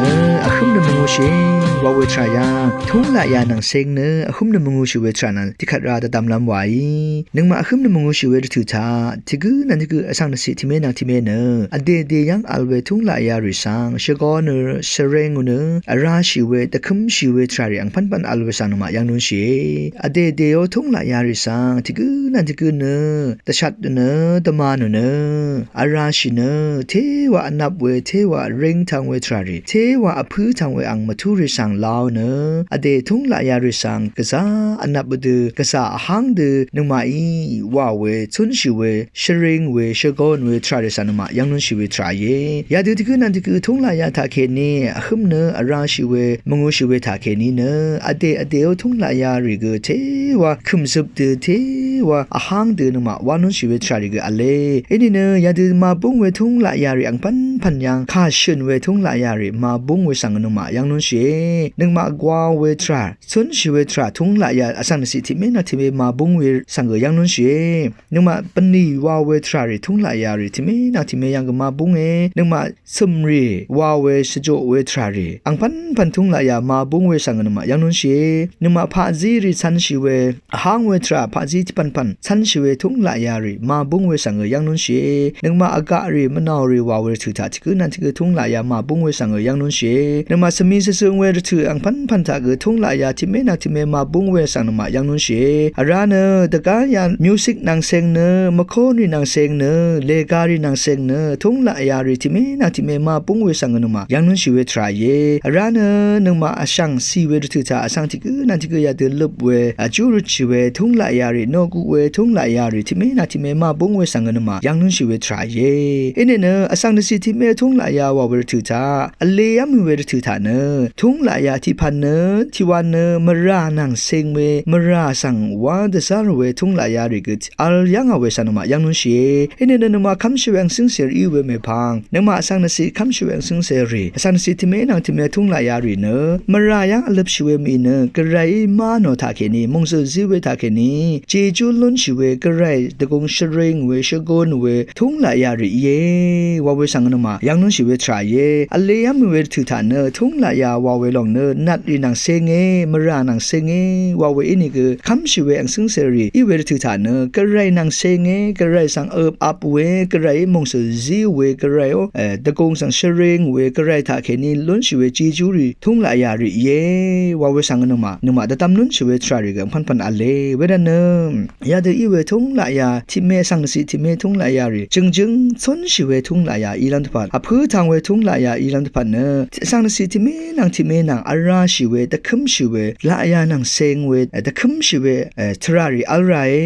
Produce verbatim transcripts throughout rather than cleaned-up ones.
Vhǿm nø mvngūshì wa we tvrà yà, túng laqya nvng seng nø vhǿm nø mvngūshì we tvrà nvng tiqkvt ra dvdvmlv́m wàí. Nøngmaq vhǿm nø mvngūshì we rvtø̀ taq tiqgǿ nvng tiqgǿ vsvng nvciq tiqmé nvng tiqmé nø vdè vdè yv́ng vl we túng laqya rì svng shvgō nø, shvreng nø vrashì we, dvkǿmshì we tvrà rì angpv́npv́n vl we svng nøngmaq yv́ng lúnshìe. Vdè vdèó túng laqya rì svng tiqgǿ nvng tiqgǿ nø dvshat nø, dvma nø nø vrashì nø, téwa vnvp we, téwa ring tvng we tvrà rì, téwa vpǿ tvng we ang mvtú rì svng lāò nø vdè túng laqya rì svng gvzà vnvp vdø, gvzà vháng dø nøngmaqí wa we, cúnshì we, shvring we, shvgōn we tvrà rì svng nøngmaq yv́ng lúnshì we tvrà íe. Yadø tiqgǿ nvng tiqgǿ túng laqya taqkèní vhǿm nø vrashì we, mvngūshì we taqkèní nø vdè vdèó túng laqya rì gø téwa kø̀mzøp dø, téwa vháng dø nøngmaq wá lúnshì we tvrà rì gø v̄le. Inìnø yadø màbúng we túng laqya rì angpv́npv̀n yv́ng kà shø̀n we túng laqya rì màbúng we svng nøngmaq yv́ng lúnshìe. Nøngmaq gwa we tvrà, cúnshì we tvrà túng laqya vsvng nvciq tiqmé nvng tiqmé màbúng we svng gø yv́ng lúnshìe. Nøngmaq bvnì wa we tvrà rì túng laqya rì tiqmé nvng tiqmé yv́ng gø màbúnge. Nøngmaq cø̀mrì wa we, shvjoq we tvrà rì angpv́npv̀n túng laqya màbúng we svng nøngmaq yv́ng lúnshìe. Nøngmaq paqzírì cv̄nshì we, vháng we tvrà paqzí tiqpv̀npv̀n cv̄nshì we túng laqya rì màbúng we svng gø yv́ng lúnshìe. Nøngmaq vgaqrì, mvnàòrì wa we rvtø̀ taq tiqgǿ nvng tiqgǿ túng laqya màbúng we svng gø yv́ng lúnshìe. Nøngmaq svmi svsøng we rvtø̀ angpv́npv̀n taq gø túng laqya tiqmé nvng tiqmé màbúng we svng nøngmaq yv́ng lúnshìe. Vrá nø dvgá ya music nvng seng nø, mvkónrì nvng seng nø, lègarì nvng seng nø túng laqya rì tiqmé nvng tiqmé màbúng we svng nøngmaq yv́ng lúnshì we tvrà íe. Vrá nø nøngmaq vshv̀ng cì we rvtø̀ taq vsvng tiqgǿ nvng tiqgǿ yadø løp we, vjú røtshì we túng laqya rì, noqguq we túng laqya rì tiqmé nvng tiqmé màbúng we svng nøngmaq yv́ng lúnshì we tvrà íe. Inìnø vsvng nvciq tiqmé túng laqya wa we rvtø̀ taq vle yv́ng mì we rvtø̀ taq nø túng laqya tiqpv̀n nø, tiqwan nø mvrà nvng seng we, mvrà svng wá dvzv́r we túng laqya rì gø vl yv́ngà we svng nøngmaq yv́ng lúnshìe. Inìnø nøngmaq kv́mshì we angcǿngcè rì í we mèpvng, nøngmaq vsvng nvciq kv́mshì we angcǿngcè rì, vsvng nvciq tiqmé nvng tiqmé túng laqya rì nø mvrà yv́ng vløpshì we mì nø Gvrayí má nò taqkèní, mòngzø̀l zí we taqkèní jejú lúnshì we, Gvray dvgùng shvring we, shvgōn we túng laqya rì íe wa we svng nøngmaq yv́ng lúnshì we tvrà íe. Vle yv́ng mì we rvtø̀ taq nø túng laqya wa we lòng nø nat rì nvng senge, mvrà nvng senge wa we ínìgø kv́mshì we angcǿngcè rì í we rvtø̀ taq nø Gvray nvng senge, Gvray svng øp ap we, Gvrayí mòngzø̀l zí we, Gvrayó, e, dvgùng svng shvring we, Gvray taqkèní lúnshì we jejú rì túng laqya rì íe wa we svng nøngmaq, nøngmaq dvdvm lúnshì we tvrà rì gø angpv́npv̀n v̄le. Wervtnø yadø í we túng laqya tiqmé, vsvng nvciq tiqmé túng laqya rì jø̀ngjǿng cúnshì we túng laqya ílv́m dvpvt, vpǿ tvng we túng laqya ílv́m dvpvt nø vsvng nvciq tiqmé nvng tiqmé nvng vrashì we, dvkǿmshì we, laqya nvng seng we, e, dvkǿmshì we, e, tvrà rì v́l ràe.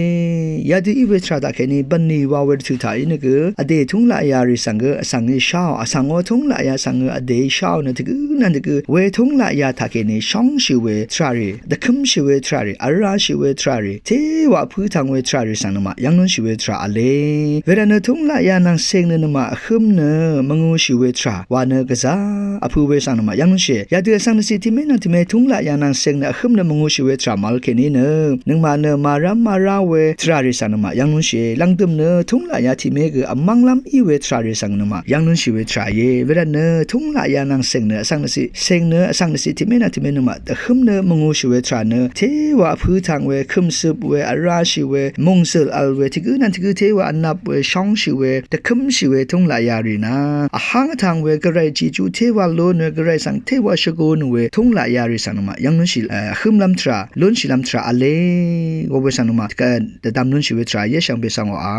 Yadø í we tvrà taqkèní bv̀nlì wa we rvtø̀ taq í nø gø vdè túng laqya rì svng gø vsvng í sháò, vsvngó túng laqya svng gø vdèí sháò nø tiqgǿ nvng tiqgǿ we túng laqya taqkèní shóngshì we tvrà rì, dvkǿmshì we tvrà rì, vrashì we tvrà rì, téwa vpǿ tvng we tvrà rì svng nøngmaq yv́ng lúnshì we tvrà v̄le. Wervtnø túng laqya nvng seng nø nøngmaq vhǿm nø mvngūshì we tvrà wa nø gvzà vpø̄ we svng nøngmaq yv́ng lúnshìe. Yadø vsvng nvciq tiqmé nvng tiqmé túng laqya nvng seng nø vhǿm nø mvngūshì we tvrà mvl kèní nø nøngmaq nø màrv́m màrá we tvrà rì svng nøngmaq yv́ng lúnshìe. Lv̀ngdø̀m nø túng laqya tiqmé gø vmv́nglv́m í we tvrà rì svng nøngmaq yv́ng lúnshì we tvrà íe. Wervtnø túng laqya nvng seng nø vsvng nvciq, seng nø vsvng nvciq tiqmé nvng tiqmé nøngmaq vhǿm nø mvngūshì we tvrà nø téwa vpǿ tvng we, kø̀mzøp we, vrashì we, mòngzø̀l vl we, tiqgǿ nvng tiqgǿ téwa vnvp we, shóngshì we, dvkǿmshì we túng laqya rì nà vháng vtvng we, Gvray jejú téwa lún we, Gvray svng téwa shvgōn we túng laqya rì svng nøngmaq yv́ng lúnshì, e, vhǿmlv́m tvrà, lúnshìlv́m tvrà v̄le. Wa we svng nøngmaq dvdvm lúnshì we tvrà íe, shvngbe svng wa a.